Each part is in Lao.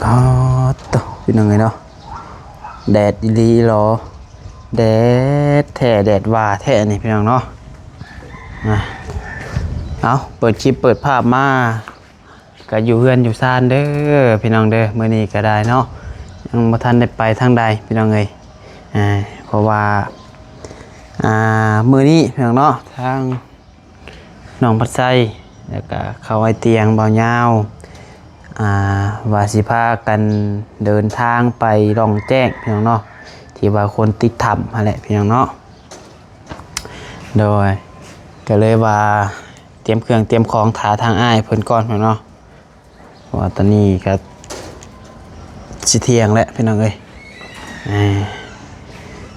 ອາ ໂທ້ ພີ່ນ້ອງເອີຍເນາະ ແດດອີ່ຫຼີຫຼໍ ແດດແທ້ແດດວ່າແທ້ນີ້ພີ່ນ້ອງເນາະ. ອາ ເອົາ ເປີດຄລິບເປີດພາບມາ ກໍຢູ່ເຮືອນຢູ່ຊານເດີພີ່ນ້ອງເດີ. ມື້ນີ້ກໍໄດ້ເນາະ ຍັງບໍ່ທັນໄດ້ໄປທາງໃດພີ່ນ້ອງເອີຍ ອາ ເພາະວ່າ ອາ ມື້ນີ້ພີ່ນ້ອງເນາະ ທາງນ້ອງພັດໄຊ ແລ້ວກໍເຂົາອ້າຍຕຽງ ບ່າວຍາວ ອາ ວ່າຊິພາກັນເດີນທາງໄປລ່ອງແຈ້ງພີ່ນ້ອງເນາະ ທີ່ວ່າຄົນຕິດຖ້ຳຫັ້ນແຫຼະພີ່ນ້ອງເນາະ. ໂດຍ ກໍເລີຍວ່າຕຽມເຄື່ອງຕຽມຂອງຖ້າທາງອ້າຍເພິ່ນກ່ອນເນາະ ເພາະວ່າຕອນນີ້ກໍຊິທ່ຽງແລ້ວພີ່ນ້ອງເອີຍ.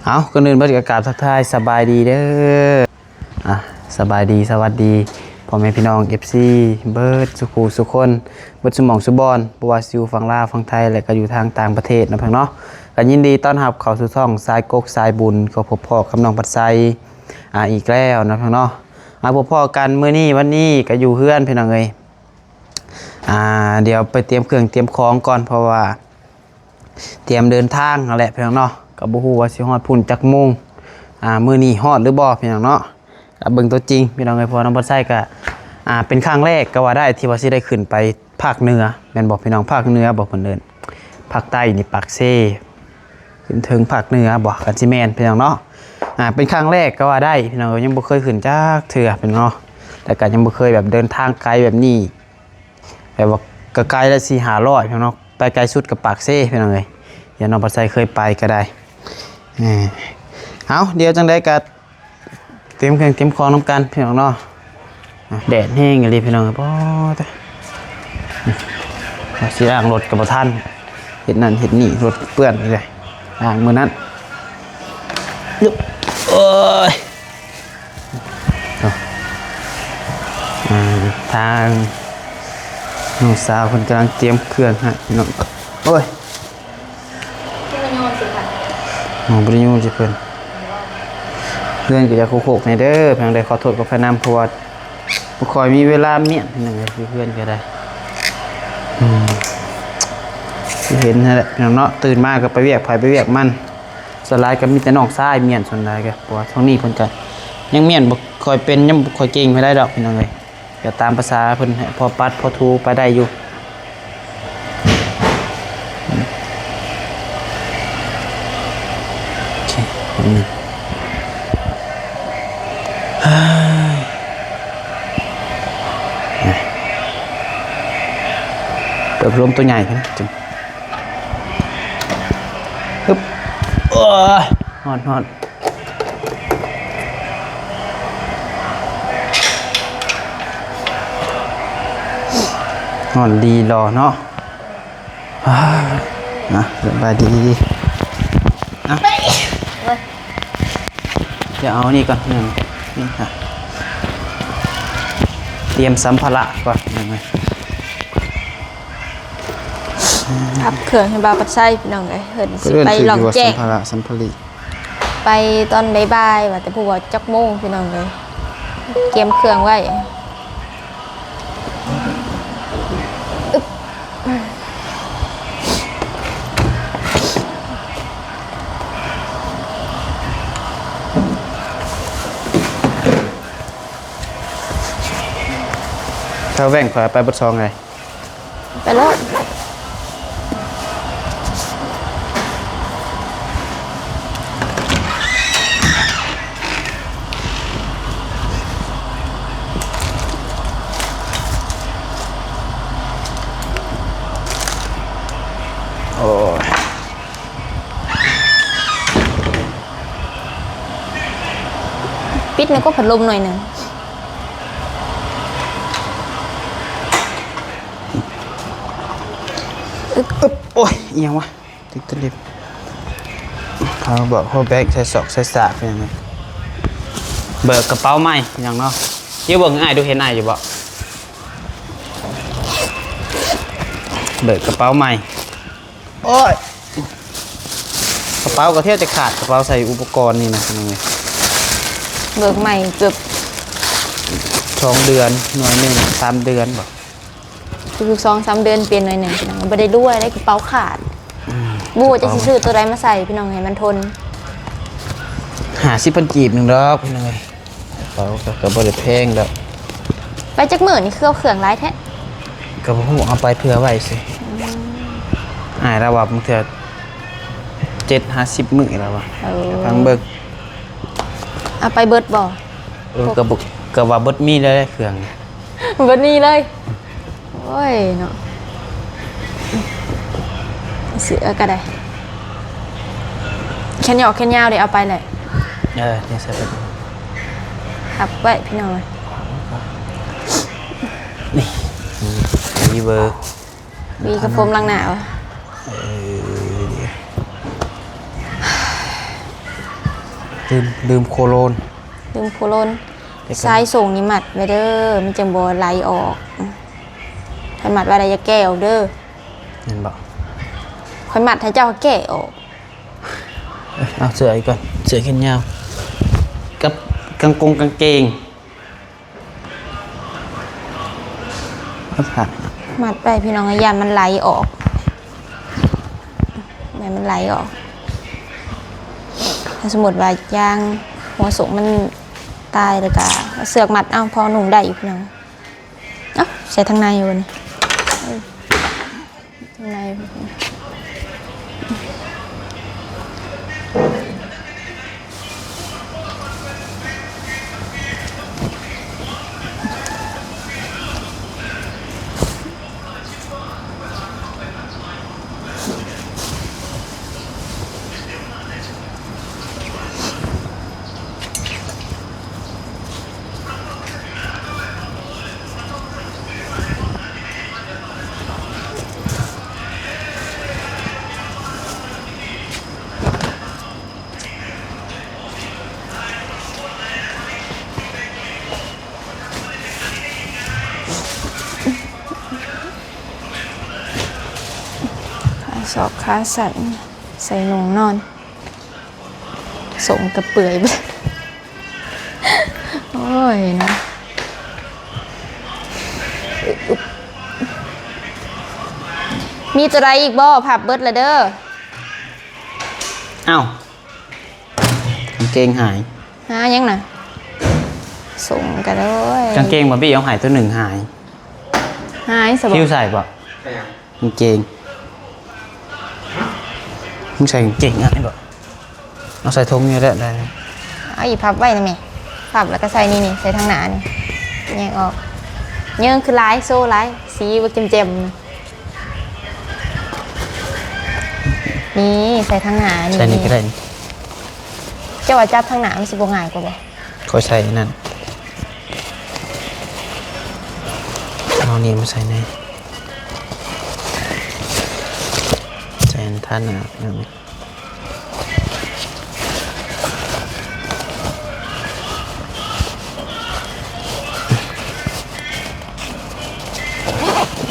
ເອົ້າ ກ່ອນອື່ນເບິດກໍກາບທັກທາຍສະບາຍດີເດີ. ອາ ສະບາຍດີ ສະຫວັດດີພໍ່ແມ່ພີ່ນ້ອງ ເອັຟຊີ ເບິດສູ່ຄູ່ສູ່ຄົນ ເບິດສູ່ໝ່ອງສູ່ບ່ອນ ບໍ່ວ່າຊິຢູ່ຝັ່ງລາວ ຝັ່ງໄທ ແລະ ກໍຢູ່ທາງຕ່າງປະເທດເນາະເພິ່ນເນາະ. ກໍຍິນດີຕ້ອນຮັບເຂົ້າສູ່ຊ່ອງສາຍກົກສາຍບຸນ ກໍພົບພໍ້ກັບນ້ອງພັດໄຊ ອາ ອີກແລ້ວເນາະເພິ່ນເນາະ. ອາ ພົບພໍ້ກັນມື້ນີ້ ວັນນີ້ກໍຢູ່ເຮືອນພີ່ນ້ອງເອີຍ. ອາ ດຽວໄປຕຽມເຄື່ອງຕຽມຂອງກ່ອນ ເພາະວ່າຕຽມເດີນທາງຫັ້ນແຫຼະພີ່ນ້ອງເນາະ. ກໍບໍ່ຮູ້ວ່າຊິຮອດພຸ້ນຈັກໂມງ ອາ ມື້ນີ້ຮອດຫຼືບໍ່ພີ່ນ້ອງເນາະ. ກໍເບິ່ງຕົວຈິງພີ່ນ້ອງເອີຍ ເພາະວ່ານ້ອງພັດໄຊກໍ ອາ ເປັນຄັ້ງແລກກໍວ່າໄດ້ ທີ່ວ່າຊິໄດ້ຂຶ້ນໄປພາກເໜືອ ແມ່ນບໍ່ພີ່ນ້ອງ? ພາກເໜືອບໍ່ ເພິ່ນເອີ້ນ ພາກໃຕ້ນີ້ປາກເຊ ຂຶ້ນເທິງພາກເໜືອບໍ່ ຄັນຊິແມ່ນພີ່ນ້ອງເນາະ. ອາ ເປັນຄັ້ງແລກກໍວ່າໄດ້ພີ່ນ້ອງເອີຍ ຍັງບໍ່ເຄີຍຂຶ້ນຈັກເທື່ອພີ່ນ້ອງເນາະ ແລ້ວກໍຍັງບໍ່ເຄີຍແບບເດີນທາງໄກແບບນີ້ ແບບວ່າກໍໄກລະສີ່ຫ້າຮ້ອຍພີ່ນ້ອງເນາະ ໄປໄກສຸດກໍປາກເຊພີ່ນ້ອງເອີຍ. ດຽວນ້ອງພັດໄຊເຄີຍໄປກໍໄດ້. ເອີ ເອົາ ດຽວຈັ່ງໃດກໍ ຕຽມເຄື່ອງຕຽມຂອງນຳກັນພີ່ນ້ອງເນາະ. ອາ ແດດແຮງອີ່ຫຼີພີ່ນ້ອງ ໂອ້ ຕາຍ ວ່າຊິລ້າງລົດກໍບໍ່ທັນ ເຮັດນັ້ນເຮັດນີ້ ລົດເປື້ອນອີກແລ້ວ ລ້າງມື້ນັ້ນ. ໂອ້ຍ ອາ ທາງນ້ອງສາວເພິ່ນກຳລັງຕຽມເຄື່ອງໃຫ້ພີ່ນ້ອງ ໂອ້ຍ. ບໍ່ໄດ້ໂຍນໃສ່ເພິ່ນ ເຮືອນກໍຢາກໂຄກໆແດ່ເດີ ເພິ່ນໄດ້ຂໍໂທດຂໍອະໄພນຳ ເພາະວ່າບໍ່ຄ່ອຍມີເວລາມ້ຽນ ເຮັດຫຍັງໃຫ້ເຮືອນກໍໄດ້. ອືມ ຄືເຫັນຫັ້ນແຫຼະພີ່ນ້ອງເນາະ ຕື່ນມາກໍໄປວຽກໃຜໄປວຽກມັນ ສ່ວນຫຼາຍກໍມີແຕ່ນ້ອງຊາຍມ້ຽນ ສ່ວນຫຼາຍກໍ ເພາະວ່າຊ່ວງນີ້ເພິ່ນກໍຍັງມ້ຽນບໍ່ຄ່ອຍເປັນ ຍັງບໍ່ຄ່ອຍເກັ່ງປານໃດດອກພີ່ນ້ອງເອີຍ. ກໍຕາມພາສາເພິ່ນ ໃຫ້ພໍປັດພໍຖູໄປໄດ້ຢູ່. ໂອເຄ ແປັບໜຶ່ງ ເປີດພັດລົມຕົວໃຫຍ່ເພິ່ນຈຶ່ງ ຮຶບ ໂອ້ຍ ຮ້ອນໆ. ຮ້ອນດີຫຼໍເນາະ. ອາ ສະບາຍດີ. ອາ ດຽວເອົານີ້ກ່ອນ ນີ້ ນີ້ ຕຽມສຳພາລະກ່ອນ. ພັບເຄື່ອງໃຫ້ບ່າວພັດໄຊພີ່ນ້ອງເອີຍ ເພິ່ນຊິໄປລ່ອງແຈ້ງ ສຳພາລະ ສຳພາລີ ໄປຕອນບ່າຍໆ ວ່າແຕ່ບໍ່ຮູ້ວ່າຈັກໂມງພີ່ນ້ອງເອີຍ ກຽມເຄື່ອງໄວ້. ອຶບ ເຈົ້າແວ່ງຂ້ອຍເອົາໄປເບິດຊອງເລີຍ. ໄປໂລດ. ໂອ້ຍ ປິດແລ້ວກໍພັດລົມໜ້ອຍໜຶ່ງ. ອຶບ ໂອ້ຍ ອີ່ຫຍັງວະ ຕິດຕະລິບ. ເຂົາບອກເຮົາແບກໃສ່ຊອກໃສ່ສາກ ເປັນຫຍັງ ເບີກກະເປົາໃໝ່ ຫຍັງເນາະ. ເຈົ້າເບິ່ງອ້າຍດູ ເຫັນອ້າຍຢູ່ບໍ່? ເບີກກະເປົາໃໝ່. ໂອ້ຍ ກະເປົາກໍແທບຈະຂາດ ກະເປົາໃສ່ອຸປະກອນນີ້ນະ. ເບີກໃໝ່ເກືອບສອງເດືອນ ໜ່ວຍໜຶ່ງສາມເດືອນບໍ? ທຸກໆສອງສາມເດືອນປ່ຽນໜ້ອຍໜຶ່ງ ພີ່ນ້ອງ ບໍ່ໄດ້ລວຍໄດ້ ກະເປົາຂາດ. ອືມ ບໍ່ຮູ້ຈະຊິຊື້ໂຕໃດມາໃສ່ ພີ່ນ້ອງ ໃຫ້ມັນທົນ. ຫ້າສິບພັນກີບໜຶ່ງດອກ ພີ່ນ້ອງເອີຍ. ເປົາກະ ກະບໍ່ໄດ້ແພງດອກ. ໄປຈັກມື້ນີ້ ຄືເອົາເຄື່ອງຫຼາຍແທ້? ກະບໍ່ຮູ້ ເອົາໄປເຜື່ອໄວ້ຊື່. ອືມ ອ້າຍລາວວ່າບາງເທື່ອເຈັດຫາສິບມື້ລາວວ່າ. ເອີ ຟັງເບິ່ງ. ເອົາໄປເບິດບໍ່? ເອີ ກະບໍ່ ກະວ່າເບິດມີແລ້ວເຄື່ອງ. ເບິດນີ້ເລີຍ. ໂອ້ຍເນາະ ເສື້ອກະໄດ້ ແຂນຍອກແຂນຍາວເດ ເອົາໄປແຫຼະ. ເອີ ນີ້ໃສ່ໄປ ພັບໄວ້ພີ່ນ້ອງເອີຍ. ນີ້ ຫວີເວີ ຫວີກັບໂຟມລ້າງໜ້າວະ? ເອີ ລືມ ລືມໂຄໂລນ ລືມໂຄໂລນ. ສາຍສົ່ງນີ້ມັດໄວ້ເດີ ມັນຈັ່ງບໍ່ໄຫຼອອກ. ຄັນມັດໄວ້ແລ້ວຢ່າແກະອອກເດີ. ແມ່ນບໍ່? ຂ້ອຍມັດໃຫ້ເຈົ້າແກະອອກ. ເອົາເສື້ອອີກກ່ອນ ເສື້ອແຂນຍາວ ກັບກາງກົງກາງເກງ. ມັດໄວ້ພີ່ນ້ອງ ຢ້ານມັນໄຫຼອອກ ຢ້ານມັນໄຫຼອອກ. ຖ້າສົມມຸດວ່າຢາງຫົວສົງມັນຕາຍ ແລ້ວກະເອົາເຊືອກມັດເອົາ ພໍນຸ່ງໄດ້ຢູ່ພີ່ນ້ອງ. ເອົ້າ ໃສ່ທາງໃນຢູ່ນີ້ ເອີ ທາງໃນ. ຂາສອກຂາສັ້ນ ໃສ່ນຸ່ງນອນ ສົ້ງກະເປື່ອຍເບິດ. ໂອ້ຍເນາະ ມີໂຕໃດອີກບໍ່? ພັບເບິດລະເດີ. ອ້າວ ກາງເກງຫາຍ. ຫາຫຍັງນະ? ສົ່ງກັນເລີຍ. ກາງເກງບາບີເອົາໃຫ້ໂຕໜຶ່ງຫາຍ. ຫາຍຊະບໍ່? ຄິວໃສ່ບໍ່? ກາງເກງ. ມຶງໃສ່ກາງເກງງ່າຍບໍ່? ເອົາໃສ່ຖົງນີ້ແຫຼະ ໄດ້. ເອົາອີກ ພັບໄວ້ນະແມ່. ພັບແລ້ວກໍໃສ່ນີ້ ນີ້ ໃສ່ທາງໜ້ານີ້ ແຍກອອກ. ເຍິງຄືຫຼາຍ ໂຊຫຼາຍ ສີບໍ່ແຈ່ມໆ. ນີ້ ໃສ່ທາງໜ້ານີ້ ໃສ່ນີ້ກໍໄດ້. ເຈົ້າວ່າຈັບທາງໜ້າມັນຊິບໍ່ງ່າຍກວ່າບໍ່? ຂ້ອຍໃສ່ອັນນັ້ນ ເອົານີ້ມາໃສ່ໃນ ໃສ່ອັນທາໜ້າ.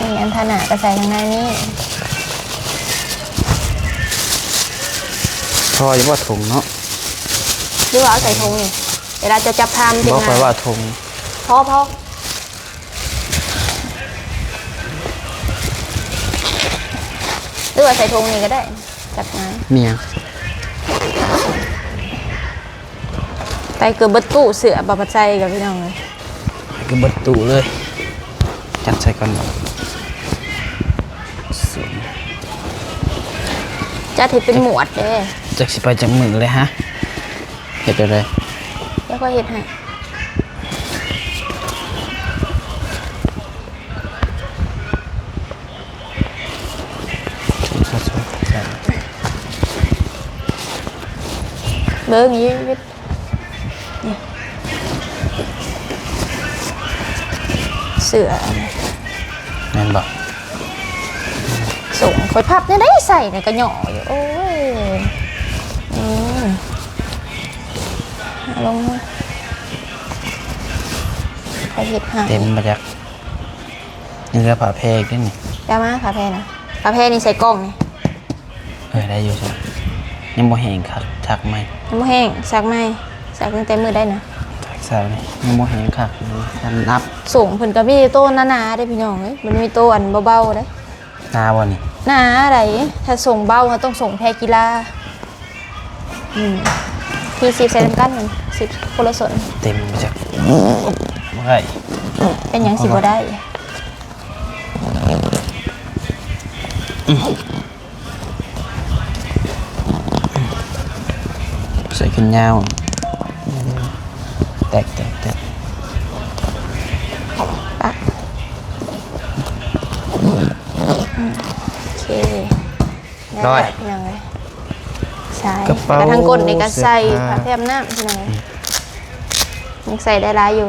ນີ້ ອັນທາໜ້າກໍໃສ່ທາງໃນນີ້. ພໍຢູ່ບໍ່ຖົງເນາະ? ຫຼືວ່າເອົາໃສ່ຖົງນີ້ ເວລາເຈົ້າຈັບພາມັນຈະງ່າຍ. ບໍ່ ຂ້ອຍວ່າຖົງ. ພໍ ພໍ ຫຼືວ່າໃສ່ຖົງນີ້ກໍໄດ້. ຈັດງານ ມີຫຍັງ? ໄປເກືອບເບິດຕູ້ເສື້ອ ບໍ່ ພັດໃສ່ກັບພີ່ນ້ອງເລີຍ. ເກືອບເບິດຕູ້ເລີຍ. ຈັດໃສ່ກ່ອນ. ຈັດໃຫ້ເປັນໝວດເດ້. ຈັກຊິໄປຈັກມື້ເລີຍຫະ? ເຮັດແນວໃດ? ດຽວຂ້ອຍເຮັດໃຫ້. ເບິ່ງຢູ່ ນີ້ ເສື້ອ ແມ່ນບໍ່? ສົ່ງຂ້ອຍພັບແນວໃດໃສ່ນະ ກະຫຍໍ້ຢູ່. ໂອ້ຍ ອືມ ເອົາລົງມາ ຂ້ອຍເຮັດໃຫ້. ເຕັມບໍ່ຈັກ? ຍັງເຫຼືອຜ້າແພອີກເດ້ນີ້. ໄປເອົາມາຜ້າແພນະ. ຜ້າແພນີ້ໃສ່ກ່ອງນີ້. ເອີ ໄດ້ຢູ່ຊະ. ຍັງບໍ່ແຫ້ງຄັກ ຊັກໃໝ່. ຍັງບໍ່ແຫ້ງ ຊັກໃໝ່. ຊັກຕັ້ງແຕ່ມື້ໃດນະ? ຊັກໃສ? ແຖວນີ້ຍັງບໍ່ແຫ້ງຄັກຢູ່ ອັນນັບ ສົ້ງເພິ່ນກໍມີແຕ່ໂຕໜາໆເດ້ພີ່ນ້ອງເອີຍ ມັນມີໂຕອັນເບົາໆເດ້. ໜາບໍ່ນີ້? ໜາໃດ໋ ຖ້າສົ້ງເບົາເຮົາຕ້ອງສົ້ງແພກິລາ. ອືມ ທີ່ສິບໃສ່ນຳກັນ ສິບຄົນລະສົ້ນ ເຕັມໄປຈັກ ບໍ່ໄດ້ ເປັນຫຍັງຊິບໍ່ໄດ້? ໃສ່ແຂນຍາວ ແຕກ ແຕກ ແຕກ ປະ ໂອເຄ ໄດ້ແລ້ວພີ່ນ້ອງເອີຍ ໃສ່ ກະເປົາ ແລ້ວກໍທາງກົ້ນນີ້ກໍໃສ່ ເສື້ອຜ້າ ຜ້າແພມນ້ຳພີ່ນ້ອງເອີຍ ອືມ ຍັງໃສ່ໄດ້ຫຼາຍຢູ່.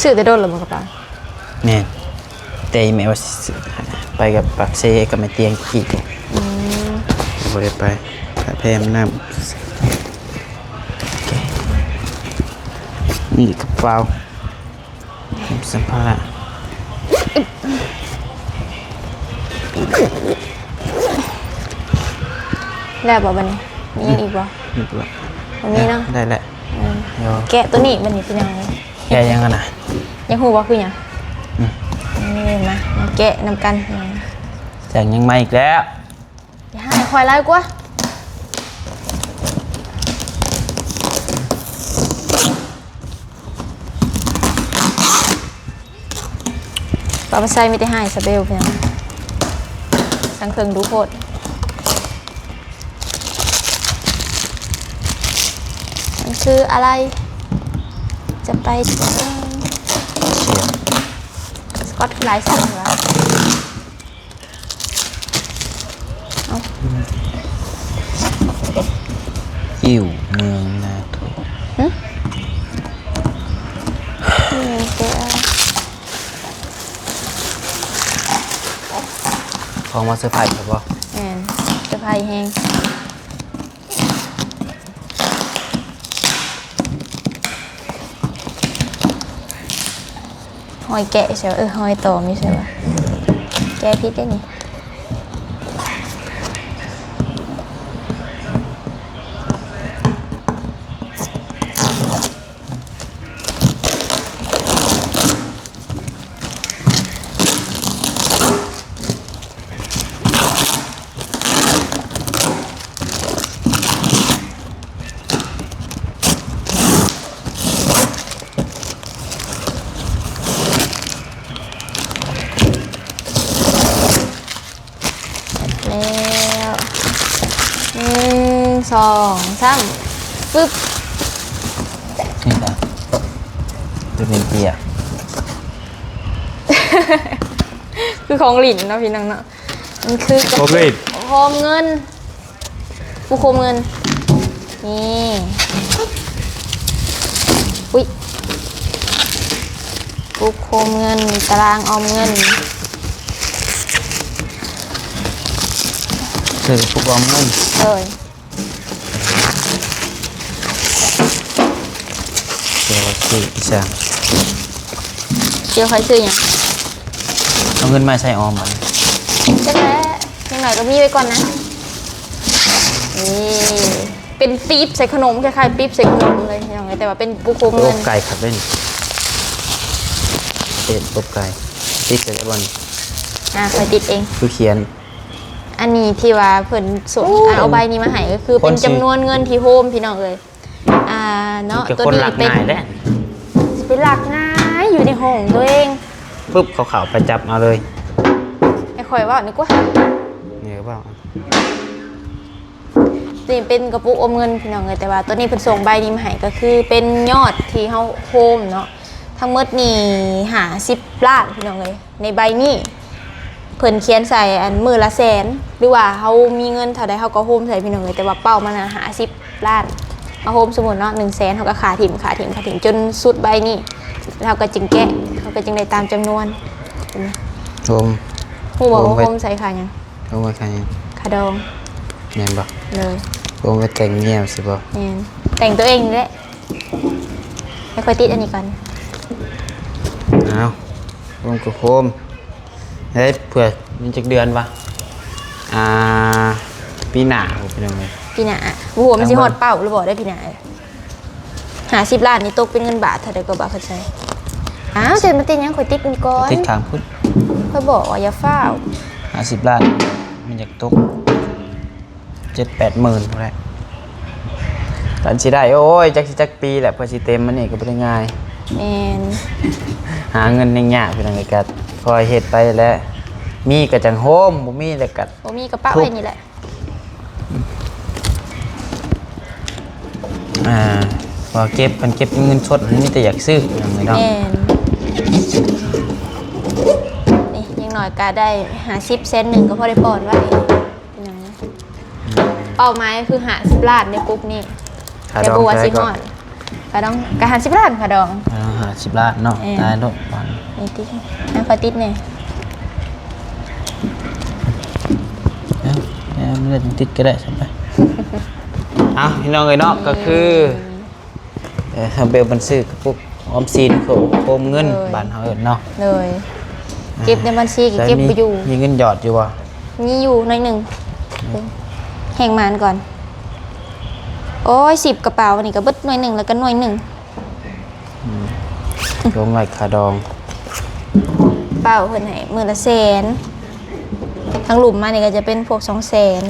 ຊື້ແຕ່ດົນແລ້ວບໍ່ກະເປົາ? ແມ່ນ ແຕ່ອີ່ແມ່ວ່າຊິຊື້ໃຫ້ ໄປກັບປາກເຊກັບແມ່ຕຽງກີ້ ອືມ ບໍ່ໄດ້ໄປ ຜ້າແພມນ້ຳ ນີ້ກະເປົາ ສຳພາລະ ແລ້ວບໍ່ບັດນີ້ ມີຫຍັງອີກບໍ່? ບໍ່ມີເນາະ ໄດ້ແລ້ວ ອືມ ແກະໂຕນີ້ບັດນີ້ພີ່ນ້ອງເອີຍ ແກະຫຍັງຫັ້ນນະ? ຢາກຮູ້ບໍ່ຄືຫຍັງ? ອືມ ນີ້ມາ ມາແກະນຳກັນ ແກະຫຍັງມາອີກແລ້ວ? ຢ່າໃຫ້ຂ້ອຍຫຼາຍກວ່າ ປາປາໄຊມີແຕ່ໃຫ້ສະເບວພຽງ ສັງເຄິ່ງດຸໂພດ ມັນຄືອະໄລ? ຈະໄປເຖິງ ເຊຍ ສະກອດຄືຫຼາຍສັກວະ? ເອົ້າ ອິ້ວເມືອງນາໂທ ຫຶ? ຂອງມາເຊີໄພຣສ໌ບໍ່? ແມ່ນ ເຊີໄພຣສ໌ແຮງ. ຮອຍແກະຢູ່ໃສວະ? ເອີ ຮອຍຕອມຢູ່ໃສວະ? ແກະຜິດເດ້ນີ້. ແລ້ວ ໜຶ່ງ ສອງ ສາມ ຟຶບ ນີ້ນະ ຈະເປັນເກຍ ຄືຂອງຫຼິ້ນເນາະພີ່ນ້ອງເນາະ ມັນຄືກະປຸກໂຮມເງິນ. ປຸກໂຮມເງິນ ນີ້ ອຸ້ຍ ປຸກໂຮມເງິນ ຕາລາງອອມເງິນ ເອີ ປຸກອອມເງິນ ໂດຍ ເຈົ້າວ່າຊື້ອີ່ຫຍັງ? ເຈົ້າໃຫ້ຊື້ຫຍັງ? ເອົາເງິນມາໃສ່ອອມບັດນີ້ ຈັກແຫຼະ ຢ່າງໜ້ອຍກໍມີໄວ້ກ່ອນນະ. ນີ້ ເປັນຕີບໃສ່ຂະໜົມ ຄ້າຍໆ ປີບໃສ່ຂະໜົມເລີຍພີ່ນ້ອງເອີຍ ແຕ່ວ່າເປັນປຸກໂຮມເງິນ. ໄກ່ຄັກເດ້ນີ້ ເປັນປົກໄກ່ ຕິດໃສ່ໄດ້ບໍ່ນີ້? ອ່າ ຂ້ອຍຕິດເອງ ຄືຂຽນ ອັນນີ້ທີ່ວ່າເພິ່ນສົ່ງ ໂອ້ ອ່າ ເອົາໃບນີ້ມາໃຫ້ ກໍຄືເປັນຈຳນວນເງິນທີ່ໂຮມ ພີ່ນ້ອງເອີຍ. ອ່າ ເນາະ ໂຕນີ້ເປັນ ເປັນຄົນລັກງ່າຍເດ້ ຊິໄປລັກງ່າຍ ຢູ່ໃນຫ້ອງຕົວເອງ ປຶບ ເຂົາເຂົ້າໄປຈັບເອົາເລີຍ ໃຫ້ຂ້ອຍເວົ້ານີ້ກວ່າ ນີ້ເວົ້າ ນີ້ເປັນກະປຸກອອມເງິນ ພີ່ນ້ອງເອີຍ ແຕ່ວ່າໂຕນີ້ເພິ່ນສົ່ງໃບນີ້ມາໃຫ້ ກໍຄືເປັນຍອດທີ່ເຮົາໂຮມເນາະ ທັງໝົດນີ້ຫ້າສິບລ້ານ ພີ່ນ້ອງເອີຍ. ໃນໃບນີ້ເພິ່ນຂຽນໃສ່ ອັນ ມື້ລະແສນ ຫຼືວ່າເຮົາມີເງິນເທົ່າໃດເຮົາກໍໂຮມໃສ່ ພີ່ນ້ອງເອີຍ ແຕ່ວ່າເປົ້າມັນນະຫ້າສິບລ້ານ ເຮົາໂຮມ ສົມມຸດເນາະ ໜຶ່ງແສນ ເຮົາກໍຂ້າຖິ້ມ ຂ້າຖິ້ມ ຂ້າຖິ້ມ ຈົນສຸດໃບນີ້ ເຮົາກໍຈຶ່ງແກະ ເຮົາກໍຈຶ່ງໄດ້ຕາມຈຳນວນ. ໂຮມ ຮູ້ບໍ່ວ່າໂຮມໃສ່ຄ່າຫຍັງ? ໂຮມໄວ້ຄ່າຫຍັງ? ຄ່າດອງ ແມ່ນບໍ່? ໂດຍ ໂຮມໄວ້ແຕ່ງເມຍຊິບໍ່? ແມ່ນ ແຕ່ງຕົວເອງນີ້ແຫຼະ. ໃຫ້ຂ້ອຍຕິດອັນນີ້ກ່ອນ ເອົາ ໂຮມກໍໂຮມ ເຮີ້ຍ ເພື່ອມັນຈັກເດືອນວະ? ອ່າ ປີໜ້າ ພີ່ນ້ອງເອີຍ ປີໜ້າ ບໍ່ຮູ້ວ່າມັນຊິຮອດເປົ້າຫຼືບໍ່ໄດ໋ ປີໜ້າ. ຫ້າສິບລ້ານນີ້ຕົກເປັນເງິນບາດເທົ່າໃດກໍ ບໍ່ເຂົ້າໃຈ. ອ້າວ ແຕ່ມັນຕິດຫຍັງ? ຂ້ອຍຕິດນີ້ກ່ອນ ຕິດຂ້າງພຸ້ນ. ຂ້ອຍບອກວ່າຢ່າຟ້າວ. ຫ້າສິບລ້ານ ມັນຢາກຕົກເຈັດແປດໝື່ນພຸ້ນແຫຼະ ກວ່າຊິໄດ້. ໂອ້ຍ ຈັກຊິຈັກປີແຫຼະ ເພື່ອຊິເຕັມມັນນີ້ກໍບໍ່ໄດ້ງ່າຍ. ແມ່ນ. ຫາເງິນຍັງຍາກ ພີ່ນ້ອງເອີຍ ກໍຄ່ອຍເຮັດໄປແຫຼະ. ມີກໍຈັ່ງໂຮມ ບໍ່ມີແລ້ວກໍ ບໍ່ມີກໍປະໄວ້ນີ້ແຫຼະ. ອ່າ ວ່າເກັບ ຄັນເກັບເປັນເງິນສົດ ມັນມີແຕ່ຢາກຊື້ຫຍັງເລີຍເນາະ. ແມ່ນ. ນີ້ ຢ່າງໜ້ອຍກໍໄດ້ຫ້າສິບ ແສນໜຶ່ງ ກໍພໍໄດ້ປ່ອນໄວ້ ເປັນຫຍັງ. ເປົ້າໝາຍຄືຫ້າສິບລ້ານໃນປຸກນີ້ ຄ່າດອງ ແຕ່ບໍ່ວ່າຊິຮອດ. ຄ່າດອງກໍຫ້າສິບລ້ານ ຄ່າດອງ. ຄ່າດອງຫ້າສິບລ້ານເນາະ. ແມ່ນ. ຕາຍໂລດ. ນີ້ຕິ ໃຫ້ຂ້ອຍຕິດແດ່. ເອົາ ເອົາ ບໍ່ໄດ້ຕິດກໍໄດ້ຊັ້ນໄປ. ເອົາ ພີ່ນ້ອງເອີຍເນາະ ກໍຄື ເອີ ເຮົາເບວມັນຊື້ກະປຸກອອມສິນ ໂຄມເງິນ ໂດຍ ບ້ານເຮົາເອີ້ນເນາະ. ໂດຍ. ອ່າ ເກັບໃນບັນຊີກໍເກັບບໍ່ຢູ່. ມີເງິນຫຍອດຢູ່ບໍ່? ມີຢູ່ໜ້ອຍໜຶ່ງ. ອືມ ແຮ່ງມານກ່ອນ. ໂອ້ຍ ສິບກະເປົານີ້ກໍເບິດໜ້ອຍໜຶ່ງ ແລ້ວກໍໜ່ວຍໜຶ່ງ. ອືມ ລົງໄວ້ຄ່າດອງ. ເປົ້າເພິ່ນໃຫ້ມື້ລະແສນ ທາງລຸ່ມມານີ້ກໍຈະເປັນພວກສອງແສນ.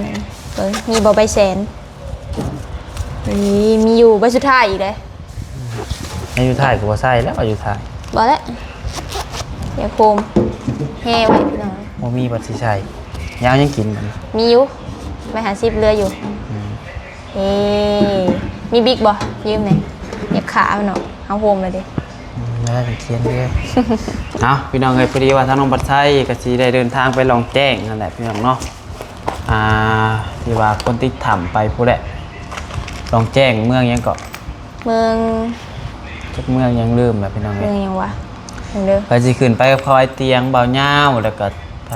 ເບິ່ງ ມີບໍ່ໃບແສນ? ນີ້ ມີຢູ່ໃບສຸດທ້າຍອີກເດ້. ໃບສຸດທ້າຍກໍບໍ່ໃສ່ແລ້ວ ໃບສຸດທ້າຍ. ບໍ່ແຫຼະ ຢ່າໂຄມ ແຮ່ໄວ້ພີ່ນ້ອງ. ບໍ່ມີບັດຊິໃສ່. ຍາວຍັງກິນມັນ ມີຢູ່ ໃບຫ້າສິບເຫຼືອຢູ່. ອືມ. ເອີ ມີບິກບໍ່? ຢືມແດ່. ຢາກຂາເນາະ ເຮົາໂຮມແລ້ວເດ້. ອືມ ແລ້ວຂຽນເດີ. ເອົາ ພີ່ນ້ອງເອີຍ ພໍດີວ່າທາງນ້ອງບັດໄຊກໍຊິໄດ້ເດີນທາງໄປລ່ອງແຈ້ງຫັ້ນແຫຼະ ພີ່ນ້ອງເນາະ. ອ່າ ທີ່ວ່າຄົນຕິດຖ້ຳໄປພຸ້ນແຫຼະ ລ່ອງແຈ້ງ ເມືອງຫຍັງເກາະ? ເມືອງ ຈັກເມືອງຫຍັງລືມແລ້ວ ພີ່ນ້ອງເອີຍ. ເມືອງຫຍັງວະ? ເບິ່ງເດີ. ໄປຊິຂຶ້ນໄປກັບເຂົາ ອ້າຍຕຽງ ບ່າວຍາວ ແລ້ວກໍໃຜ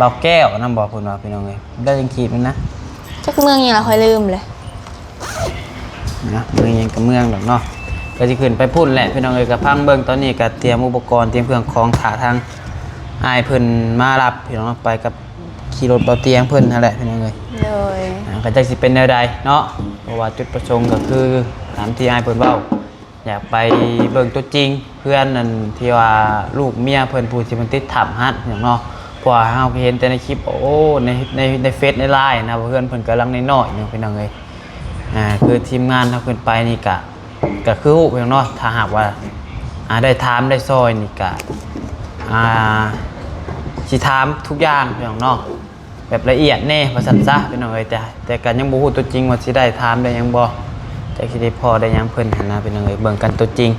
ບ່າວແກ້ວນຳບໍ່ ເພິ່ນວ່າ ພີ່ນ້ອງເອີຍ. ໄດ້ຍັງຂີດມັນນະ ຈັກເມືອງຫຍັງລະ ຂ້ອຍລືມເລີຍ. ນະ ເມືອງຫຍັງກໍເມືອງດອກເນາະ ກໍຊິຂຶ້ນໄປພຸ້ນແຫຼະ ພີ່ນ້ອງເອີຍ. ກໍຟັງເບິ່ງ ຕອນນີ້ກໍຕຽມອຸປະກອນ ຕຽມເຄື່ອງຂອງ ຖ້າທາງອ້າຍເພິ່ນມາຮັບ ພີ່ນ້ອງເນາະ. ໄປກັບຂີ່ລົດບ່າວຕຽງເພິ່ນຫັ້ນແຫຼະ ພີ່ນ້ອງເອີຍ. ໂດຍ. ອ່າ ກໍຈັກຊິເປັນແນວໃດເນາະ ເພາະວ່າຈຸດປະສົງກໍຄືຕາມທີ່ອ້າຍເພິ່ນເວົ້າ ຢາກໄປເບິ່ງຕົວຈິງເຮືອນ ອັນທີ່ວ່າລູກເມຍເພິ່ນ ຜູ້ທີ່ເພິ່ນຕິດຖ້ຳຫັ້ນ ພີ່ນ້ອງເນາະ. ເພາະວ່າເຮົາກໍເຫັນແຕ່ໃນຄລິບ ໂອ້ ໃນ ໃນ ໃນເຟສໃນລາຍນະ ວ່າເຮືອນເພິ່ນກຳລັງນ້ອຍໆໜຶ່ງ ພີ່ນ້ອງເອີຍ. ອ່າ ຄືທີມງານເຮົາຂຶ້ນໄປນີ້ກະ ກະຄືຮູ້ພີ່ນ້ອງເນາະ ຖ້າຫາກວ່າ ອ່າ ໄດ້ຖາມໄດ້ຊ່ອຍນີ້ກະ ອ່າ ຊິຖາມທຸກຢ່າງພີ່ນ້ອງເນາະ ແບບລະອຽດແດ່ວ່າຊັ້ນຊະ ພີ່ນ້ອງເອີຍ. ແຕ່ ແຕ່ກະຍັງບໍ່ຮູ້ຕົວຈິງວ່າຊິໄດ້ຖາມໄດ້ຫຍັງບໍ່ ຈັກຊິໄດ້ພໍ້ໄດ້ຫຍັງເພິ່ນຫັ້ນນະ ພີ່ນ້ອງເອີຍ. ເບິ່ງກັນຕົວຈິງ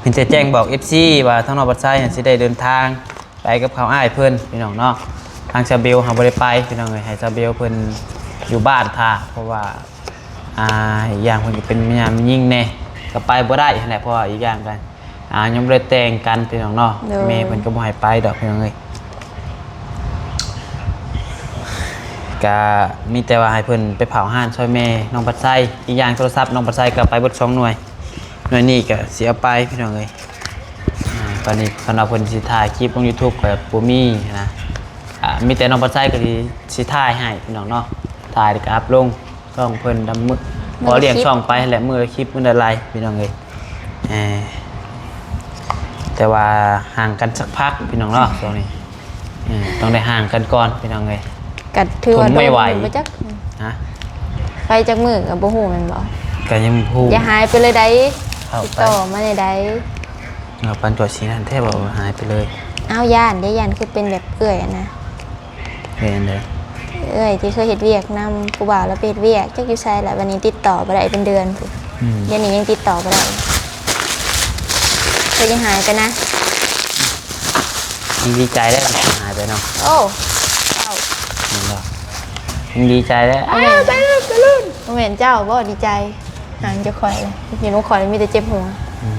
ມີແຕ່ແຈ້ງບອກເອັຟຊີວ່າທາງນ້ອງບັດໄຊຫັ້ນຊິໄດ້ເດີນທາງ ໄປກັບເຂົາອ້າຍເພິ່ນ ພີ່ນ້ອງເນາະ. ທາງຊາວເບວເຮົາບໍ່ໄດ້ໄປ ພີ່ນ້ອງເອີຍ ໃຫ້ຊາວເບວເພິ່ນຢູ່ບ້ານຖ້າ ເພາະວ່າ ອ່າ ອີກຢ່າງເພິ່ນກໍເປັນແມ່ຍ່າແມ່ຍິງແດ່ ກໍໄປບໍ່ໄດ້ຫັ້ນແຫຼະ ເພາະວ່າອີກຢ່າງກໍ ອ່າ ຍັງບໍ່ໄດ້ແຕ່ງກັນ ພີ່ນ້ອງເນາະ. ໂດຍ. ແມ່ເພິ່ນກໍບໍ່ໃຫ້ໄປດອກ ພີ່ນ້ອງເອີຍ. ກໍມີແຕ່ວ່າໃຫ້ເພິ່ນໄປເຝົ້າຮ້ານຊ່ອຍແມ່ນ້ອງບັດໄຊ. ອີກຢ່າງໂທລະສັບນ້ອງບັດໄຊກໍໄປເບິດສອງໜ່ວຍ ໜ່ວຍນີ້ກໍຊິເອົາໄປ ພີ່ນ້ອງເອີຍ. ອ່າ ຕອນນີ້ຄັນວ່າເພິ່ນຊິຖ່າຍຄລິບລົງຢູທູບກໍບໍ່ມີນະ. ອ່າ ມີແຕ່ນ້ອງບັດໄຊກໍຊິ ຊິຖ່າຍໃຫ້ພີ່ນ້ອງເນາະ ຖ່າຍແລ້ວກໍອັບລົງຊ່ອງເພິ່ນນຳມື້ ພໍລ້ຽງຊ່ອງໄປຫັ້ນແຫຼະ ມື້ລະຄລິບ ມື້ລະໄລ ພີ່ນ້ອງເອີຍ. ເອີ ແຕ່ວ່າຫ່າງກັນສັກພັກພີ່ນ້ອງເນາະ ຊ່ວງນີ້ ເອີ ຕ້ອງໄດ້ຫ່າງກັນກ່ອນພີ່ນ້ອງເອີຍ. ກໍຖືວ່າ ທົນໄມ່ໄຫວ ໂດນບໍ່ຈັກ ຮະ ໄປຈັກມື້ກໍບໍ່ຮູ້ແມ່ນບໍ່? ກໍຍັງບໍ່ຮູ້. ຢ່າຫາຍໄປເລີຍໃດ໋ ຕິດຕໍ່ມາແດ່ໃດ໋. ເອົາ ປານຕົວະຊິນັ້ນແທ້ບໍ່ ຫາຍໄປເລີຍ. ອ້າວ ຢ້ານເດ້ ຢ້ານຄືເປັນແບບເອື້ອຍຫັ້ນນະ. ເປັນໃດ? ເອື້ອຍທີ່ເຄີຍເຮັດວຽກນຳຜູ້ບ່າວ ລາວໄປເຮັດວຽກ ຈັກຢູ່ໃສລະ ບັດນີ້ຕິດຕໍ່ບໍ່ໄດ້ເປັນເດືອນພຸ້ນ. ອືມ ດຽວນີ້ຍັງຕິດຕໍ່ບໍ່ໄດ້. ເພິ່ນຍັງຫາຍໄປນະ. ຍັງດີໃຈໄດ້ຫາຍໄປເນາະ. ໂອ້ ເຈົ້າ ແມ່ນບໍ່? ຍັງດີໃຈໄດ້. ອ້າວ ໄປເລີຍ ໄປເລີຍ. ບໍ່ແມ່ນເຈົ້າບໍ່ດີໃຈ ຫາງເຈົ້າຂ້ອຍ ເຫັນຂອງຂ້ອຍມີແຕ່ເຈັບຫົວ. ອືມ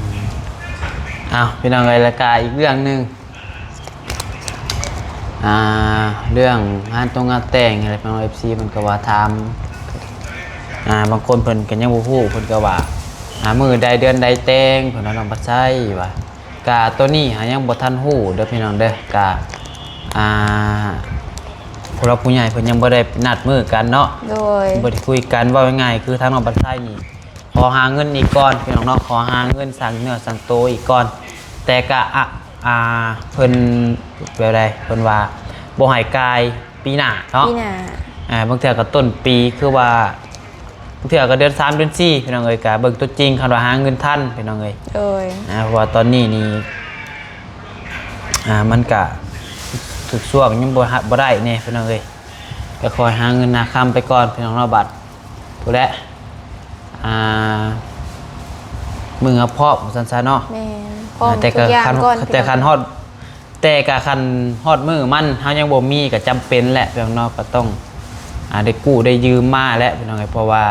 ເອົາ ພີ່ນ້ອງເອີຍ ແລ້ວກະອີກເລື່ອງໜຶ່ງ ອ່າ ເລື່ອງງານຕົງງານແຕ່ງນີ້ແຫຼະ ພີ່ນ້ອງ ເອັຟຊີ ເພິ່ນກໍວ່າຖາມ ອ່າ ບາງຄົນເພິ່ນກໍຍັງບໍ່ຮູ້ ເພິ່ນກໍວ່າ ອ່າ ມື້ໃດເດືອນໃດແຕ່ງ ເພິ່ນວ່າ ນ້ອງບັດໄຊວ່າ ກະໂຕນີ້ຫາຍັງບໍ່ທັນຮູ້ເດີພີ່ນ້ອງເດີ ກະ ອ່າ ຜູ້ຫຼັກຜູ້ໃຫຍ່ເພິ່ນຍັງບໍ່ໄດ້ນັດມື້ກັນເນາະ. ໂດຍ ບໍ່ໄດ້ຄຸຍກັນ ເວົ້າງ່າຍໆ ຄືທາງນ້ອງບັດໄຊນີ້ ຂໍຫາເງິນອີກກ່ອນພີ່ນ້ອງເນາະ ຂໍຫາເງິນສ້າງເນື້ອສ້າງໂຕອີກກ່ອນ ແຕ່ກະ ອາ ອາ ເພິ່ນແບບໃດ ເພິ່ນວ່າບໍ່ໃຫ້ກາຍປີໜ້າເນາະ ປີໜ້າ ອາ ບາງເທື່ອກໍຕົ້ນປີ ຄືວ່າບາງເທື່ອກໍເດືອນສາມເດືອນສີ່ພີ່ນ້ອງເອີຍ ກະເບິ່ງຕົວຈິງ ຄັນວ່າຫາເງິນທັນພີ່ນ້ອງເອີຍ ໂດຍ ອາ ເພາະວ່າຕອນນີ້ນີ້ ອາ ມັນກະທຸກຊ່ວງຍັງບໍ່ ບໍ່ໄດ້ແດ່ພີ່ນ້ອງເອີຍ ກໍຄ່ອຍຫາເງິນຫາຄຳໄປກ່ອນພີ່ນ້ອງເນາະ ບັດ ພຸ້ນແຫຼະ ອ່າ ມື້ເຮົາພ້ອມວ່າຊັ້ນຊະເນາະ ແມ່ນ ພ້ອມ ແຕ່ ທຸກຢ່າງກ່ອນ ແຕ່ຄັນຮອດ ແຕ່ກະຄັນຮອດມື້ມັນ ເຮົາຍັງບໍ່ມີ ກະຈຳເປັນແຫຼະພີ່ນ້ອງເນາະ ກໍຕ້ອງ ອ່າ ໄດ້ກູ້ໄດ້ຢືມມາແຫຼະພີ່ນ້ອງເອີຍ ເພາະວ່າ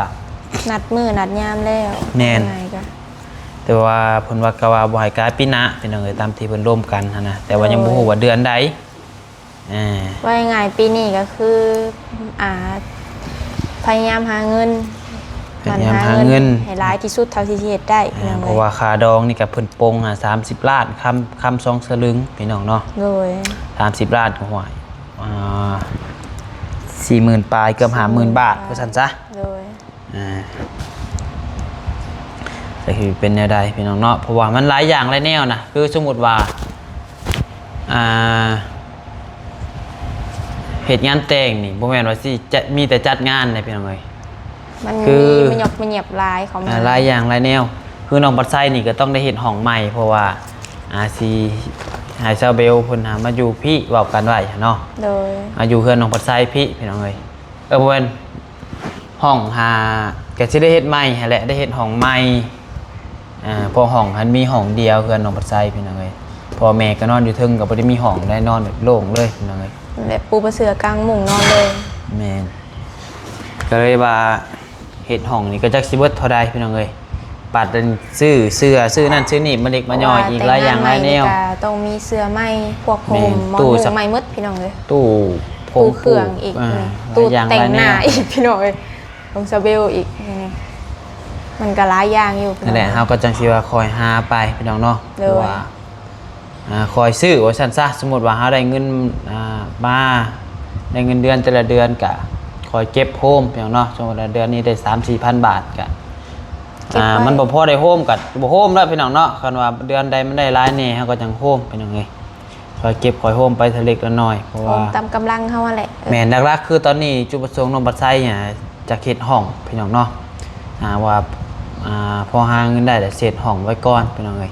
ນັດມື້ນັດຍາມແລ້ວ ແມ່ນ ວ່າງ່າຍກະ ແຕ່ວ່າເພິ່ນວ່າ ກະວ່າບໍ່ໃຫ້ກາຍປີໜ້າພີ່ນ້ອງເອີຍ ຕາມທີ່ເພິ່ນລົມກັນຫັ້ນນະ ແຕ່ວ່າຍັງບໍ່ຮູ້ວ່າເດືອນໃດ ອ່າ ວ່າງ່າຍໆ ປີນີ້ກໍຄື ອ່າ ພະຍາຍາມຫາເງິນ ພະຍາຍາມຫາເງິນໃຫ້ຫຼາຍທີ່ສຸດເທົ່າທີ່ຊິເຮັດໄດ້ ອ່າ ພີ່ນ້ອງເອີຍ ເພາະວ່າຄ່າດອງນີ້ກໍເພິ່ນປົງຫາສາມສິບລ້ານຄຳ ຄຳສອງສະລຶງພີ່ນ້ອງເນາະ ໂດຍ ສາມສິບລ້ານກໍ ຫ້ວຍ ອ່າ ສີ່ໝື່ນປາຍ ເກືອບຫ້າໝື່ນບາດ ວ່າຊັ້ນຊະ ໂດຍ ອ່າ ຈະຄືເປັນແນວໃດພີ່ນ້ອງເນາະ ເພາະວ່າມັນຫຼາຍຢ່າງຫຼາຍແນວນະ ຄືສົມມຸດວ່າ ອ່າ ເຮັດງານແຕ່ງນີ້ ບໍ່ແມ່ນວ່າຊິຈະມີແຕ່ຈັດງານເດ້ພີ່ນ້ອງເອີຍ ມັນ ຄື ມີມະຫຍອບມະຫຍັບຫຼາຍເຂົ້າມາ ອ່າ ຫຼາຍຢ່າງຫຼາຍແນວ ຄືນ້ອງພັດໄຊນີ້ກໍຕ້ອງໄດ້ເຮັດຫ້ອງໃໝ່ ເພາະວ່າ ອ່າ ຊິໃຫ້ຊາວເບວເພິ່ນຫາມາຢູ່ພີ້ ເວົ້າກັນໄວ້ເນາະ ໂດຍ ມາຢູ່ເຮືອນນ້ອງພັດໄຊພີ້ພີ່ນ້ອງເອີຍ ເອີ ບໍ່ແມ່ນ ຫ້ອງຫາ ກະຊິໄດ້ເຮັດໃໝ່ຫັ້ນແຫຼະ ໄດ້ເຮັດຫ້ອງໃໝ່ ອ່າ ເພາະຫ້ອງຫັ້ນມີຫ້ອງດຽວ ເຮືອນນ້ອງພັດໄຊພີ່ນ້ອງເອີຍ ພໍ່ແມ່ກໍນອນຢູ່ເທິງ ກໍບໍ່ໄດ້ມີຫ້ອງ ໄດ້ນອນແບບໂລ່ງເລີຍພີ່ນ້ອງເອີຍ ແບບປູຜ້າເສື່ອກາງມຸ້ງນອນເລີຍ ແມ່ນ ກໍເລີຍວ່າ ເຮັດຫ້ອງນີ້ກໍຈັກຊິເບິດເທົ່າໃດພີ່ນ້ອງເອີຍ ປັດອັນຊື້ເສື້ອ ຊື້ນັ້ນຊື້ນີ້ມາເລັກມາຍ່ອຍ ເພາະວ່າ ອີກຫຼາຍຢ່າງຫຼາຍແນວ ແຕ່ງງານໃໝ່ນີ້ກໍຕ້ອງມີເສື້ອໃໝ່ ພວກພົມ ແມ່ນ ໝອນມຸ້ງໃໝ່ໝົດພີ່ນ້ອງເອີຍ ຕູ້ສົບ ຕູ້ເຄື່ອງອີກ ອ່າ ຕູ້ແຕ່ງໜ້າອີກພີ່ນ້ອງເອີຍ ຂອງຊາເບວອີກ ນີ້ ມັນກໍຫຼາຍຢ່າງຢູ່ ນັ້ນແຫຼະ ພີ່ນ້ອງ ເຮົາກໍຈັ່ງຊິວ່າຄ່ອຍຫາໄປພີ່ນ້ອງເນາະ ໂດຍ ເພາະວ່າ ອ່າ ຄ່ອຍຊື້ວ່າຊັ້ນຊະ ສົມມຸດວ່າເຮົາໄດ້ເງິນ ອ່າ ມາ ໄດ້ເງິນເດືອນແຕ່ລະເດືອນກະຄ່ອຍເກັບໂຮມພີ່ນ້ອງເນາະ ສົມມຸດວ່າເດືອນນີ້ໄດ້ສາມສີ່ພັນບາດກະ ເກັບໄວ້ ອ່າ ມັນບໍ່ພໍໄດ້ໂຮມກະບໍ່ໂຮມແລ້ວພີ່ນ້ອງເນາະ ຄັນວ່າເດືອນໃດມັນໄດ້ຫຼາຍແດ່ເຮົາກໍຈັ່ງໂຮມພີ່ນ້ອງເອີຍ ຄ່ອຍເກັບຄ່ອຍໂຮມໄປເທື່ອເລັກເທື່ອນ້ອຍ ເພາະວ່າ ໂຮມຕາມກຳລັງເຮົາຫັ້ນແຫຼະ ເອີ ແມ່ນ ຫຼັກໆ ຄືຕອນນີ້ຈຸດປະສົງນ້ອງບັດໄຊ ອ່າ ຈະເຮັດຫ້ອງພີ່ນ້ອງເນາະ ອ່າ ວ່າ ອ່າ ພໍຫາເງິນໄດ້ແລ້ວຊິເຮັດຫ້ອງໄວ້ກ່ອນພີ່ນ້ອງເອີຍ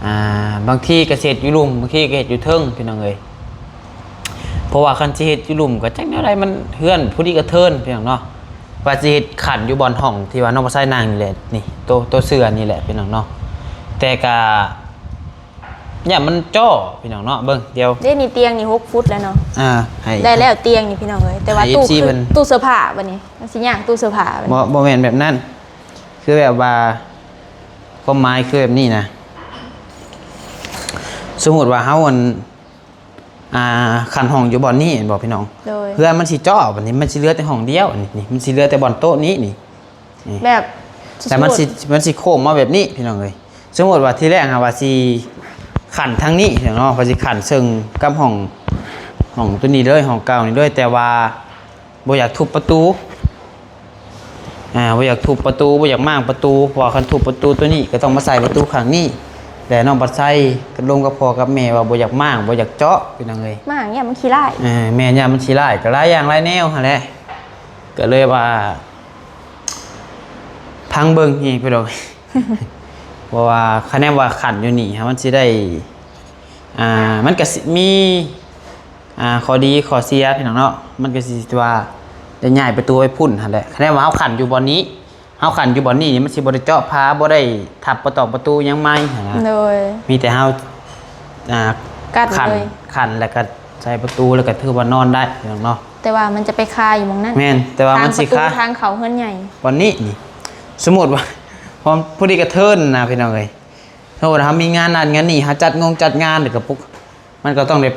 ອ່າ ບາງທີກໍຊິເຮັດຢູ່ລຸ່ມ ບາງທີກໍເຮັດຢູ່ເທິງພີ່ນ້ອງເອີຍ ເພາະວ່າຄັນຊິເຮັດຢູ່ລຸ່ມກໍຈັກແນວໃດ ມັນເຮືອນຜູ້ດີກະເທີນພີ່ນ້ອງເນາະ ວ່າຊິເຮັດຂັ້ນຢູ່ບ່ອນຫ້ອງທີ່ວ່ານ້ອງບັດໄຊນັ່ງນີ້ແຫຼະ ນີ້ ໂຕ ໂຕເສື້ອນີ້ແຫຼະພີ່ນ້ອງເນາະ ແຕ່ກະ ຢ້ານມັນຈໍ້ພີ່ນ້ອງເນາະ ເບິ່ງ ດຽວ ເດ້ ນີ້ຕຽງນີ້ຫົກຟຸດແລ້ວເນາະ ອ່າ ໃຫ້ ໄດ້ແລ້ວຕຽງນີ້ພີ່ນ້ອງເອີຍ ແຕ່ວ່າ ໃຫ້ ຕູ້ ເອັຟຊີ ເພິ່ນ ຕູ້ເສື້ອຜ້າບັດນີ້ ມັນຊິຍາກຕູ້ເສື້ອຜ້າບັດນີ້ ບໍ່ ບໍ່ແມ່ນແບບນັ້ນ ຄືແບບວ່າ ຄວາມໝາຍຄືແບບນີ້ນະ ສົມມຸດວ່າເຮົາ ອັນ ອ່າ ຂັ້ນຫ້ອງຢູ່ບ່ອນນີ້ແມ່ນບໍ່ພີ່ນ້ອງ ໂດຍ ເຮືອນມັນຊິຈໍ້ບັດນີ້ ມັນຊິເຫຼືອແຕ່ຫ້ອງດຽວ ອັນນີ້ ນີ້ ມັນຊິເຫຼືອແຕ່ບ່ອນໂຕະນີ້ ນີ້ ນີ້ ແບບ ແຕ່ມັນຊິ ມັນຊິໂຄ້ງມາແບບນີ້ພີ່ນ້ອງເອີຍ ສົມມຸດວ່າທີແລກຫາວ່າຊິຂັ້ນທາງນີ້ເນາະ ວ່າຊິຂັ້ນເຊິ່ງກັບຫ້ອງ ຫ້ອງໂຕນີ້ເລີຍ ຫ້ອງເກົ່ານີ້ເລີຍ ແຕ່ວ່າບໍ່ຢາກທຸບປະຕູ ອ່າ ບໍ່ຢາກທຸບປະຕູ ບໍ່ຢາກມ້າງປະຕູ ເພາະວ່າຄັນທຸບປະຕູໂຕນີ້ກໍຕ້ອງມາໃສ່ປະຕູຂ້າງນີ້ ແລະ ນ້ອງບັດໄຊກໍລົມກັບພໍ່ກັບແມ່ວ່າບໍ່ຢາກມ້າງ ບໍ່ຢາກເຈາະ ພີ່ນ້ອງເອີຍ ມ້າງຢ້ານມັນຂີ້ລ້າຍ ເອີ ແມ່ນ ຢ້ານມັນຂີ້ລ້າຍ ກໍຫຼາຍຢ່າງຫຼາຍແນວຫັ້ນແຫຼະ ກໍເລີຍວ່າ ຟັງເບິ່ງອີກພີ່ນ້ອງ ເພາະວ່າຄະແນນວ່າຂັ້ນຢູ່ນີ້ ມັນຊິໄດ້ ອ່າ ມັນກະຊິມີ ອ່າ ຂໍ້ດີຂໍ້ເສຍພີ່ນ້ອງເນາະ ມັນກະຊິວ່າໄດ້ຍ້າຍປະຕູໄປພຸ້ນຫັ້ນແຫຼະ ຄະແນນວ່າເຮົາຂັ້ນຢູ່ບ່ອນນີ້ ເຮົາຂັ້ນຢູ່ບ່ອນນີ້ ມັນຊິບໍ່ໄດ້ເຈາະຝາ ບໍ່ໄດ້ທັບປະຕອກປະຕູຫຍັງໃໝ່ຫັ້ນນະ ໂດຍ ມີແຕ່ເຮົາ ອ່າ ກັ້ນ ຂັ້ນ ເລີຍ ຂັ້ນແລ້ວກະໃສ່ປະຕູ ແລ້ວກະຖືວ່ານອນໄດ້ພີ່ນ້ອງເນາະ ແຕ່ວ່າມັນຈະໄປຄາຢູ່ໝ່ອງນັ້ນ ແມ່ນ ແຕ່ວ່າມັນຊິຄາ ທາງປະຕູທາງເຂົ້າເຮືອນໃຫຍ່ ບ່ອນນີ້ນີ້ ສົມມຸດວ່າ ພໍ ພໍດີກະເທີນນະພີ່ນ້ອງເອີຍ ສົມມຸດວ່າເຮົາມີງານນັ້ນງານນີ້ ເຮົາຈັດງົງຈັດງານ ແລ້ວກະປຸກ ມັນກໍຕ້ອງໄດ້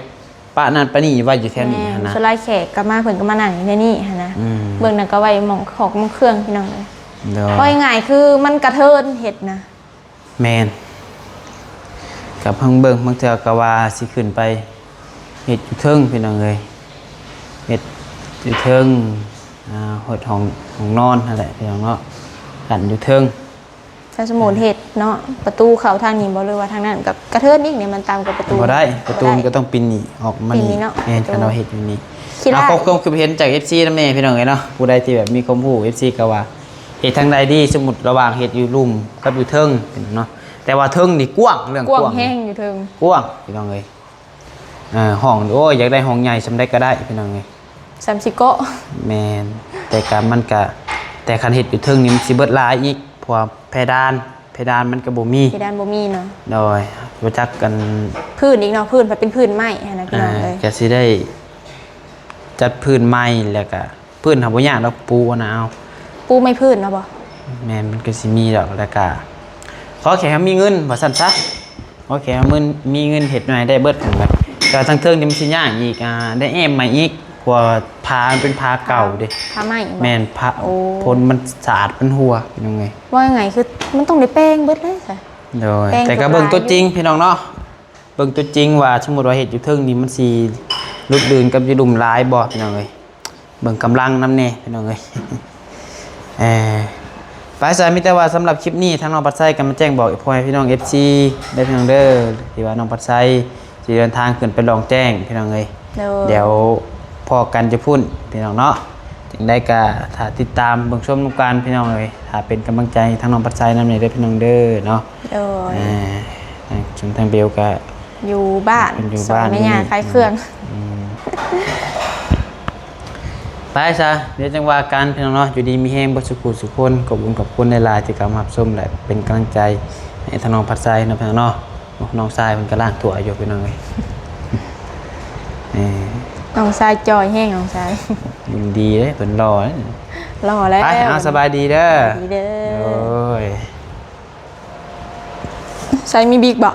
ປະນັ້ນປະນີ້ໄວ້ຢູ່ແຖວນີ້ຫັ້ນນະ ແມ່ນ ສ່ວນຫຼາຍແຂກກໍມາ ເພິ່ນກໍມານັ່ງຢູ່ໃນນີ້ຫັ້ນນະ ອືມ ເບິ່ງນັ້ນກໍໄວ້ໝ່ອງຂອກໝ່ອງເຄື່ອງພີ່ນ້ອງເອີຍ ໂດຍ ເວົ້າງ່າຍໆ ຄືມັນກະເທີນເຮັດນະ ແມ່ນ ກໍເບິ່ງ ບາງເທື່ອກໍວ່າຊິຂຶ້ນໄປເຮັດຢູ່ເທິງພີ່ນ້ອງເອີຍ ເຮັດຢູ່ເທິງ ອ່າ ເຮັດຫ້ອງ ຫ້ອງນອນຫັ້ນແຫຼະພີ່ນ້ອງເນາະ ກັນຢູ່ເທິງ ຖ້າສົມມຸດເຮັດເນາະ ປະຕູເຂົ້າທາງນີ້ບໍ່ ຫຼືວ່າທາງນັ້ນ ກໍກະເທີນອີກນີ້ ມັນຕ່ຳກວ່າປະຕູ ບໍ່ໄດ້ ປະຕູມັນກໍຕ້ອງປິ່ນນີ້ອອກມານີ້ ແມ່ນ ຄັນວ່າເຮັດຢູ່ນີ້ ເອົາ ຂໍຄວາມຄິດເຫັນຈາກເອັຟຊີນຳແດ່ ພີ່ນ້ອງເອີຍເນາະ ຜູ້ໃດທີ່ແບບມີຄວາມຮູ້ ເອັຟຊີກໍວ່າເຮັດທາງໃດດີ ສົມມຸດລະຫວ່າງເຮັດຢູ່ລຸ່ມກັບຢູ່ເທິງເນາະ ແຕ່ວ່າເທິງນີ້ກວ້າງ ເລື່ອງກວ້າງ ກວ້າງແຮງຢູ່ເທິງ ກວ້າງ ພີ່ນ້ອງເອີຍ ເອີ ຫ້ອງ ໂອ້ຍ ຢາກໄດ້ຫ້ອງໃຫຍ່ສ່ຳໃດກໍໄດ້ ພີ່ນ້ອງເອີຍ ສ່ຳຊິເກາະ ແມ່ນ ແຕ່ກະ ມັນກະ ແຕ່ຄັນເຮັດຢູ່ເທິງນີ້ມັນຊິເບິດຫຼາຍອີກ ເພາະວ່າເພດານ ເພດານມັນກໍບໍ່ມີ ເພດານບໍ່ມີເນາະ ໂດຍ ບໍ່ຈັກກັນ ພື້ນອີກເນາະ ພື້ນພັດເປັນພື້ນໄມ້ຫັ້ນນະ ພີ່ນ້ອງເອີຍ ອ່າ ກໍຊິໄດ້ຈັດພື້ນໃໝ່ ແລ້ວກໍ ພື້ນເຮົາບໍ່ຍາກດອກ ປູຫັ້ນນະເອົາ ປູໄມ້ພື້ນເນາະບໍ່ ແມ່ນ ມັນກໍຊິມີດອກ ແລ້ວກະ ຂໍແຄ່ເຮົາມີເງິນ ວ່າຊັ້ນຊະ ຂໍແຄ່ເຮົາມີເງິນເຮັດໜ້ອຍໄດ້ເບິດ ແຕ່ວ່າທາງເທິງນີ້ມັນຊິຍາກອີກ ອ່າ ໄດ້ແອ້ມໃໝ່ອີກ ເພາະວ່າຝາມັນເປັນຝາເກົ່າເດ້ ຝາໄມ້ບໍ່ ແມ່ນ ຝາ ໂອ້ ຝົນມັນສາດມັນຮົ່ວ ພີ່ນ້ອງເອີຍ ວ່າງ່າຍໆຄືມັນຕ້ອງໄດ້ແປງເບິດເລີຍຊະ ໂດຍ ແປງ ແຕ່ກໍເບິ່ງຕົວຈິງ ພີ່ນ້ອງເນາະ ເບິ່ງຕົວຈິງວ່າ ສົມມຸດວ່າເຮັດຢູ່ເທິງນີ້ ມັນຊິຫຼຸດລື່ນກັບຢູ່ລຸ່ມຫຼາຍບໍ່ ພີ່ນ້ອງເອີຍ ເບິ່ງກຳລັງນຳແດ່ ພີ່ນ້ອງເອີຍ ເອີ ໄປຊະ ມີແຕ່ວ່າສຳລັບຄລິບນີ້ ທາງນ້ອງພັດໄຊກໍມາແຈ້ງບອກໃຫ້ພໍ່ແມ່ພີ່ນ້ອງເອັຟຊີເດີ ພີ່ນ້ອງເດີ ທີ່ວ່ານ້ອງພັດໄຊຊິເດີນທາງຂຶ້ນໄປລ່ອງແຈ້ງ ພີ່ນ້ອງເອີຍ ໂດຍ ດຽວພໍ້ກັນຢູ່ພຸ້ນ ພີ່ນ້ອງເນາະ ຈັ່ງໃດກໍຖ້າຕິດຕາມເບິ່ງຊົມນຳກັນ ພີ່ນ້ອງເອີຍ ຖ້າເປັນກຳລັງໃຈໃຫ້ທາງນ້ອງພັດໄຊນຳແດ່ເດີ ພີ່ນ້ອງເດີເນາະ ໂດຍ ເອີ ສ່ວນທາງເບວກໍ ຢູ່ບ້ານ ເພິ່ນຢູ່ບ້ານ ແມ່ຍ່າຂາຍເຄື່ອງ ອືມ ໄປຊະ ດຽວຈັ່ງວ່າກັນ ພີ່ນ້ອງເນາະ ຢູ່ດີມີແຮງເບິດສູ່ຜູ້ສູ່ຄົນ ຂອບຄຸນຂອບຄຸນຫຼາຍໆ ທີ່ເຂົ້າມາຮັບຊົມ ແລະ ເປັນກຳລັງໃຈໃຫ້ທາງນ້ອງພັດໄຊເນາະ ພີ່ນ້ອງເນາະ ໂອ້ ນ້ອງຊາຍເພິ່ນກຳລັງຖ້ວຍຢູ່ ພີ່ນ້ອງເອີຍ ເອີ ນ້ອງຊາຍຈ່ອຍແຮງ ນ້ອງຊາຍ ຍິນດີເດ້ ເພິ່ນຫຼໍ່ເດ້ ຫຼໍ່ແລ້ວ ໄປ ເອົາ ສະບາຍດີເດີ ສະບາຍດີເດີ ໂອ້ຍ ໃສ່ມີບິກບໍ່?